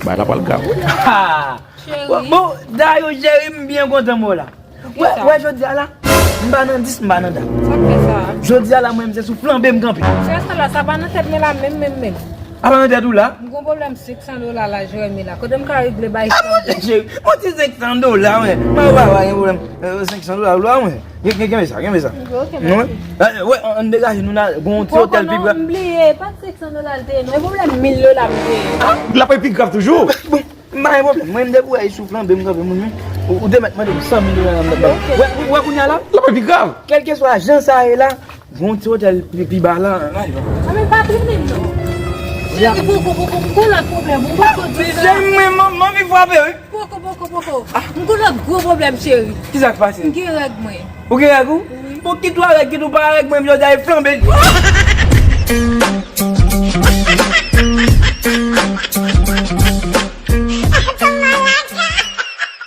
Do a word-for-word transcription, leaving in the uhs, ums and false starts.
Bagay la pral grav wi. Ha! Cheri. Bon, bon, dayè cheri, m byen kontan m wè w la. Wè, wè jodi a la, m pa nan dis, m pa nan dat. Sa k fè sa? Jodi a la, mwen, m se sou flanbe m kanpe. Cheri, sa la, sa pa nan tèt mwen la menm, menm, menm. A pa nan tèt ou la? M gon pwoblèm senk san dola la, Jeremy la. Kote m ka regle bay sa? Cheri, yon ti senk san dola, mwen. Mwen, pa, pa gen pwoblèm. Euh, senk san dola, dola, mwen. Gen, gen, gen sa, gen sa. Ok, mèsi. Wè, an degaje nou nan gon ti otèl pi bra. M bliye, pa senk san dola l te ye, non. E pwoblèm mil dola m te ye. L ap pi grav toujou. Bon, m pa gen pwoblèm. Mwen, m debouye sou flanbe m kanpe moun, men. Ou, ou te mèt mande m san mil dola nan men. Wè, wè, kounye a la? L ap pi grav. Kèlkeswa jan sa ye la, gon ti otèl pi, pi ba la. A, men pa tounen m, non. Cheri, poko, poko, m gon lòt pwoblèm. Ou poko di sa. Cheri, mwen, manmi frape, wi. Poko, poko, poko. M gon lòt gwo pwoblèm, cheri. Kisa k pase? M gen règ mwen. Ou gen règ ou? Wi. Bon, kit ou a règ, kit ou pa règ, mwen, m jodi a e flanbe.